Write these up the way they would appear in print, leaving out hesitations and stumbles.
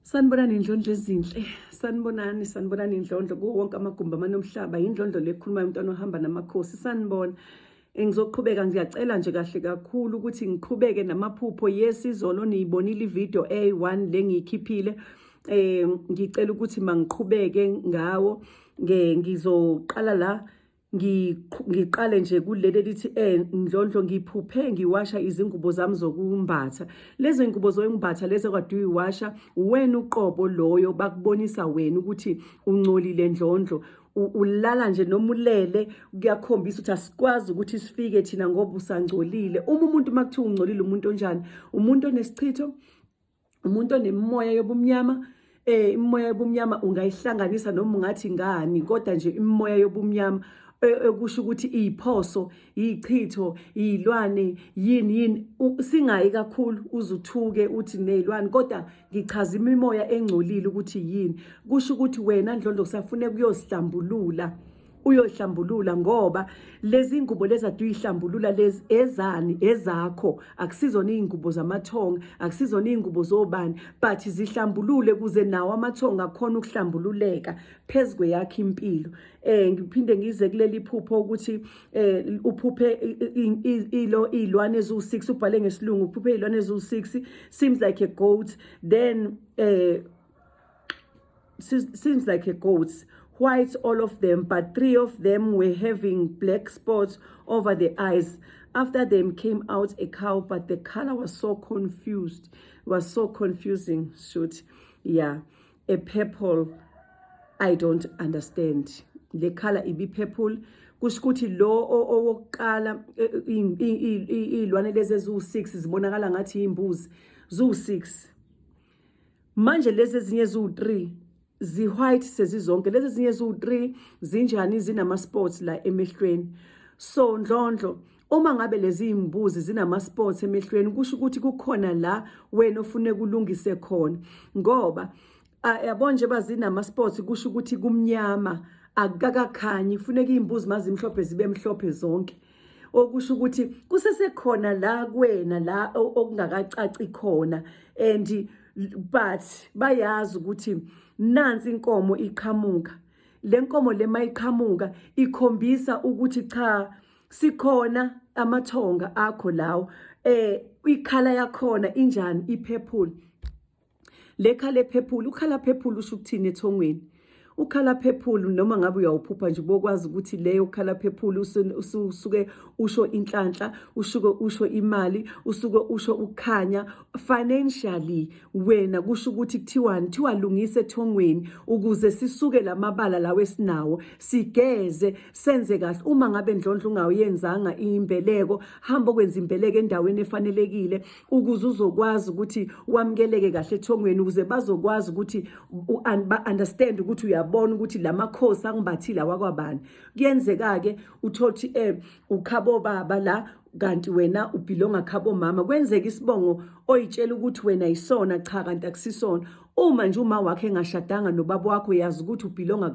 Sanibonani indlondlo ezinhle. Sanibonani, sanibonani indlondlo kuwo wonke amagumbi amanomhlaba. Indlondlo lekhulumayo umntwana ohamba namakhosi. Sanibona. Ngizoqhubeka ngiyacela nje kahle kakhulu ukuthi ngiqhubeke namaphupho. Yes, izolo niyibonile ivideo A1 le ngiyikhiphile. Ngicela ukuthi mangiqhubeke ngawo. Ngizoqala la ngiqale nje kuleli elithi Ndlondlo, ngiphuphe ngiwasha izingubo zami zokumbatha. Lezo ingubo zokumbatha lezo kade uyiwasha wena uqobo loyo, bakubonisa wena ukuthi ungcolile Ndlondlo. Ulala nje noma ulele kuyakhombisa ukuthi asikwazi ukuthi sifike thina ngoba usangcolile. Uma umuntu makuthiwa ungcolile, umuntu onjani? Umuntu onesichitho, umuntu onemimoya yobumnyama. Imimoya yobumnyama ungayihlanganisa noma ungathi ngani, kodwa nje imimoya yobumnyama ekusho ukuthi iyiphoso, ichitho, izilwane, yini yini. Singayi kakhulu uzuthuke uthi nezilwane, kodwa ngichaza imimoya engcolile ukuthi yini. Kusho ukuthi wena Ndlondlo kusafuneka uyosihlambulula, uyohlambulula, ngoba lezi ngubo lezi ade uyihlambulula lezi ezani? Ezakho, akusizona iy'ngubo zamathonga, akusizona iy'ngubo zobani, but zihlambulule kuze nawo amathonga akhona ukuhlambululeka phezu kweyakho impilo. Ngiphinde ngize kuleli phupho ukuthi uphuphe ilo iy'lwane eziwu-6, ubhale ngesilungu, uphuphe iy'lwane eziwu-6, seems like a goat, then seems like a goat, white all of them, but three of them were having black spots over the eyes. After them came out a cow, but the color was so confused, was so confusing. Shoot, yeah, a purple. I don't understand. Le color ibi purple, kusho ukuthi lo owokuqala, iy'lwane lezi eziwu-6 zibonakala ngathi iy'mbuzi ziwu-6. Manje lezi ezinye eziwu-3 zi-white sezizonke, lezi ezinye eziwu-3 zinjani? Zinama-spots la emehlweni. So Ndlondlo, uma ngabe lezi iy'mbuzi zinama-spots emehlweni, kusho ukuthi kukhona la wena ofuneka ulungise khona, ngoba yabo nje bazinama-spots, kusho ukuthi kumnyama, akukakakhanyi. Kufuneka iy'mbuzi mazimhlophe zibe mhlophe zonke, okusho ukuthi kusesekhona la kuwena la okungakacaci khona. And but bayazi ukuthi nansi inkomo iqhamuka, le nkomo le mayiqhamuka ikhombisa ukuthi cha, sikhona amathonga akho lawo. I-colour yakhona injani? I-purple. Le colour purple, u-colour purple usho ukuthini ethongweni? U-colour purple, noma ngabe uyawuphupha nje, bokwazi ukuthi leyo colour purple usuke usho inhlanhla, usuke usho imali, usuke usho ukukhanya financially wena. Kusho ukuthi kuthiwani? Kuthiwa lungisa ethongweni ukuze sisuke lamabala lawo esinawo, sigeze, senze kahle. Uma ngabe Ndlondlo ungawuyenzanga imbeleko, hamba okwenza imbeleko endaweni efanelekile ukuze uzokwazi ukuthi wamukeleke kahle ethongweni, ukuze bazokwazi ukuthi ba-understand ukuthi uyabona ukuthi lamakhosi angibathile awakwabani. Kuyenzeka-ke uthole ukuthi ukhabo baba la, kanti wena u-belonga khabo mama. Kwenzeka isibongo oyitshela ukuthi wena yisona, cha, kanti akusisona. Uma nje uma wakhe engashadanga nobaba wakho, yazi ukuthi u-belonga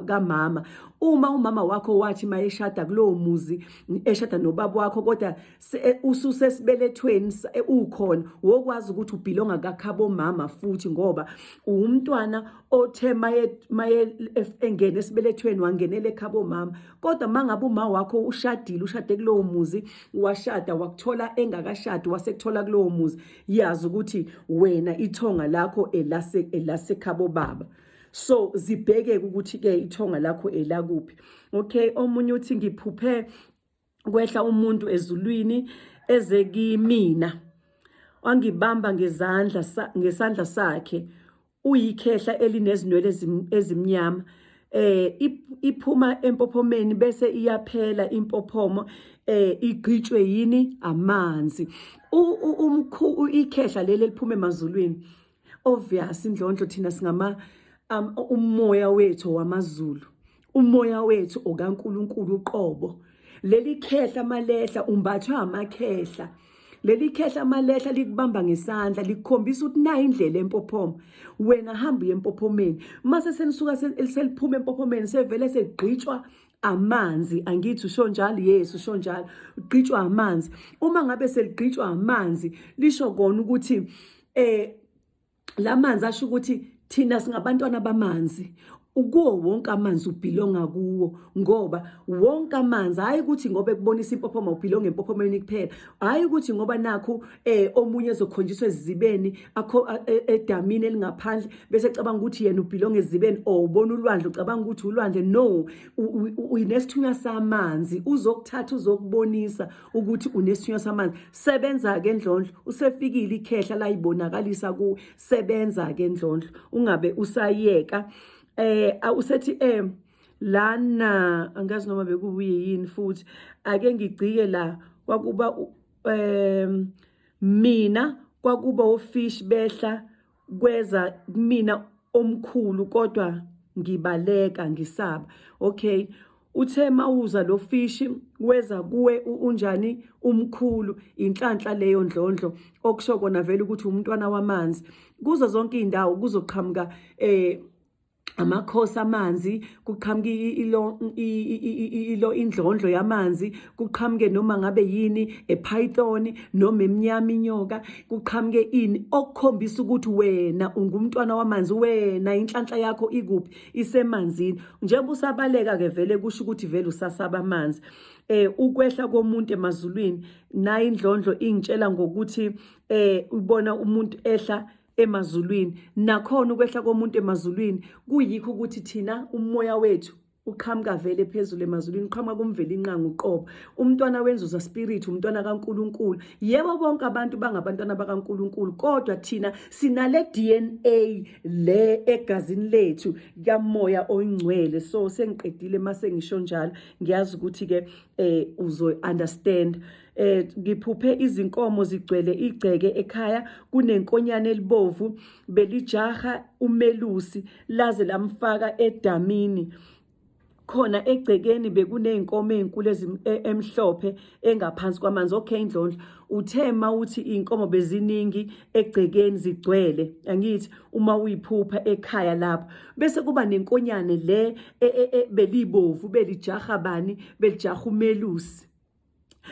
kamama. Uma umama wakho wathi mayeshada kulowo muzi, eshada nobaba wakho, kodwa ususesibelethweni ukhona, wokwazi ukuthi u-belonga kakhabo mama futhi, ngoba uwumntwana othe maye engena esibelethweni wangenela ekhabo mama. Kodwa mangabe uma wakho ushadile, ushade kulowo muzi, washada wakuthola engakashadi, wasekuthola kulowo muzi, yazi ukuthi wena ithonga lakho elasekhabo baba. So zibheke ukuthi ke ithonga lakho elakuphi. Okay, omunye uthi ngiphuphe kwehla umuntu ezulwini eze kimina, wangibamba ngezandla, ngesandla sakhe, uyikhehla elinezinwele ezimnyama, iphuma empophomeni bese iyaphela impophomo, igqitshwe yini? Amanzi. Umkhu ikhehla leli eliphuma emazulwini, obvious Indlondlo, thina singama umoya wethu wamaZulu, umoya wethu okaNkuluNkulu uqobo. Leli khehla malehla, umbathwe amakhehla. Leli khehla malehla likubamba ngesandla, likukhombisa ukuthi nayi indlela empophoma, wena hamba uye empophomeni. Mase senisuka seliphuma empophomeni, sevele segqitshwa amanzi. Angithi usho njalo? Yes, usho njalo, ugqitshwa amanzi. Uma ngabe seligqitshwa amanzi, lisho kona ukuthi Lamanzi asho ukuthi thina singabantwana bamanzi. Ukuwo wonke amanzi ubhilonga kuwo, ngoba wonke amanzi, hayi ukuthi ngoba ekubonisa impophoma ubhilonga empophomeni kuphela, hayi ukuthi ngoba nakhu omunye ezokhonjiswa ezizibeni akho edamini elingaphandle bese ecabanga ukuthi yena ubhilonga ezizibeni, or ubona ulwandle ucabanga ukuthi ulwandle. No, unesithunywa samanzi, uzokuthatha uzokubonisa ukuthi unesithunywa samanzi. Sebenza ke Ndlondlo, usefikile ikhehla layibonakalisa kuwe. Sebenza ke Ndlondlo, ungabe usayeka. Usethi lana angazi noma bekubuye yini futhi, ake ngigcike la. Kwakuba mina kwakuba ofish behla kweza kumina omkhulu, kodwa ngibaleka ngisaba. Okay, uthe mawuza lo fish weza kuwe unjani? Umkhulu. Inhlanhla leyo Ndlondlo, okusho kona vele ukuthi umntwana wamanzi. Kuzo zonke izindawo kuzoqhamuka amakhosi amanzi, kuqhamuke ilo indlondlo yamanzi, kuqhamuke noma ngabe yini, epython noma emnyama inyoka, kuqhamuke ini okukhombisa ukuthi wena ungumntwana wamanzi, wena inhlanhla yakho ikuphi? Isemanzini. Njengoba usabaleka ke vele kusho ukuthi vele usasaba amanzi. Ukwehla komuntu emazulwini, nayi indlondlo ingitshela ngokuthi ubona umuntu ehla emazulwini. Nakhona ukwehla komuntu emazulwini kuyikho ukuthi thina umoya wethu uqhamuka vele phezulu emazulwini, uqhamuka kuMvelinqangi uqobo. Umntwana wenzuza spirit, umntwana kaNkuluNkulu. Yebo, bonke abantu bangabantwana bakaNkuluNkulu, kodwa thina sinale DNA le egazini lethu kaMoya Oyingcwele. So sengiqedile mase ngisho njalo, ngiyazi ukuthi ke uzo understand. Ngiphuphe izinkomo zigcwele igceke ekhaya, kunenkonyane elibovu belijaha umelusi laze lamfaka edamini. Khona egcekeni bekuney'nkomo ey'nkulu emhlophe engaphansi kwamanzi. Okay Ndlondlo, uthe mawuthi iy'nkomo beziningi egcekeni zigcwele, angithi uma uyiphupha ekhaya lapho bese kuba nenkonyane le belibovu belijaha bani? Belijaha umelusi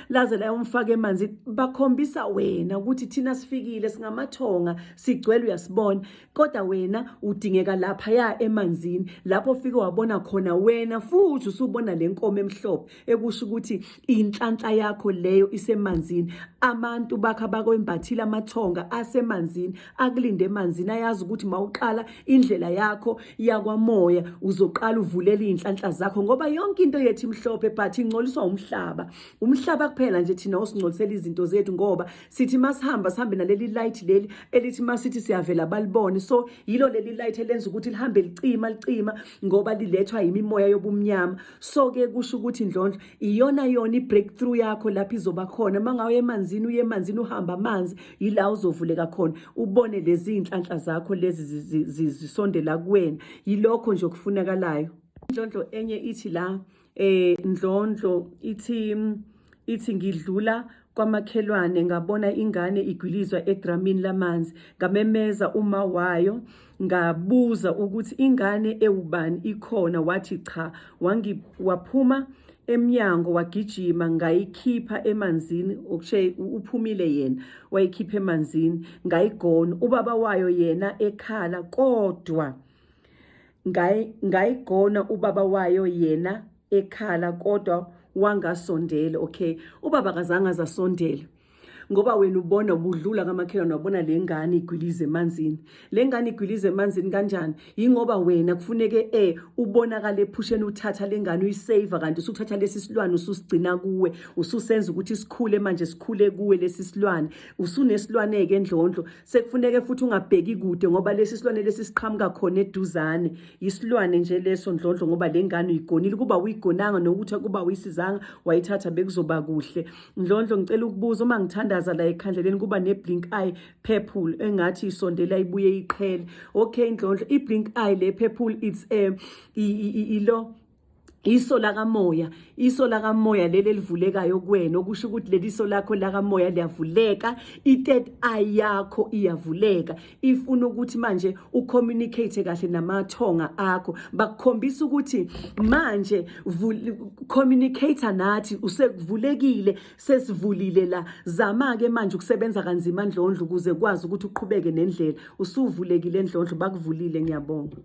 laze layomfaka emanzi. Bakhombisa wena ukuthi thina sifikile, singamathonga, sigcwele, uyasibona, kodwa wena udingeka lapha ya emanzini, lapho ufike wabona khona wena futhi usubona le nkomo emhlophe, ekusho ukuthi inhlanhla yakho leyo isemanzini. Abantu bakho abakwembathile, amathonga asemanzini, akulinde emanzini, ayazi ukuthi mawuqala indlela yakho yakwamoya uzoqala uvulela izinhlanhla zakho, ngoba yonke into yethu imhlophe but ingcoliswa umhlaba, umhlaba kuphela nje thina osingcolisela izinto zethu, ngoba sithi masihamba sihambe naleli light leli elithi masithi siyavela balibone. So yilo leli light elenza ukuthi lihambe licima licima, ngoba lilethwa yimimoya yobumnyama. So ke kusho ukuthi Ndlondlo, iyona yona i-breakthrough yakho lapho izoba khona mangawe emanzini, uye emanzini, uhamba amanzi, yila uzovuleka khona, ubone lezi inhlanhla zakho lezi zisondela kuwena. Yilokho nje okufunakalayo Ndlondlo. Enye ithi la, Ndlondlo, ithi ngidlula kwamakhelwane ngabona ingane igwilizwa edramini lamanzi, ngamemeza uma wayo, ngabuza ukuthi ingane ewubani, ikhona? Wathi cha, wangi waphuma emnyango wagijima, ngayikhipha emanzini. Okushe uphumile yena wayikhipha emanzini, ngayigona, ubaba wayo yena ekhala, kodwa ngayigona, ubaba wayo yena ekhala kodwa wangasondela. Okay, ubaba kazange azasondele ngoba wena ubona ubudlula kamakhelwane, wabona le ngane igwilize emanzini. Le ngane igwilize emanzini kanjani? Yingoba wena kufuneke ubonakale ephusheni uthatha le ngane uyisave, kanti usuthatha lesi silwane ususigcina kuwe, ususenza ukuthi sikhule. Manje sikhule kuwe lesi silwane, usunesilwane-ke Ndlondlo. Sekufuneke futhi ungabheki kude, ngoba lesi silwane lesi siqhamuka khona eduzane. Isilwane nje leso Ndlondlo, ngoba le ngane uyigonile. Kuba uyigonanga nokuthi kuba uyisizanga wayithatha, bekuzoba kuhle Ndlondlo. Ngicela ukubuza, uma ngithandaza la ekhandleleni kuba ne-blink eye purple engathi isondela ibuye iqhele. Okay Ndlondlo, i-blink eye le purple, it's a ilo Iso lakamoya, iso lakamoya leli elivulekayo kuwena, okusho ukuthi leli so lakho lakamoya liyavuleka, i-third eye yakho iyavuleka. Ifuna ukuthi manje ucommunicate kahle namathonga akho, bakukhombisa ukuthi manje communicate nathi, usekuvulekile, sesivulile la. Zama-ke manje ukusebenza kanzima, Ndlondlo, ukuze kwazi ukuthi uqhubeke nendlela. Usuvulekile, Ndlondlo, bakuvulile. Ngiyabonga.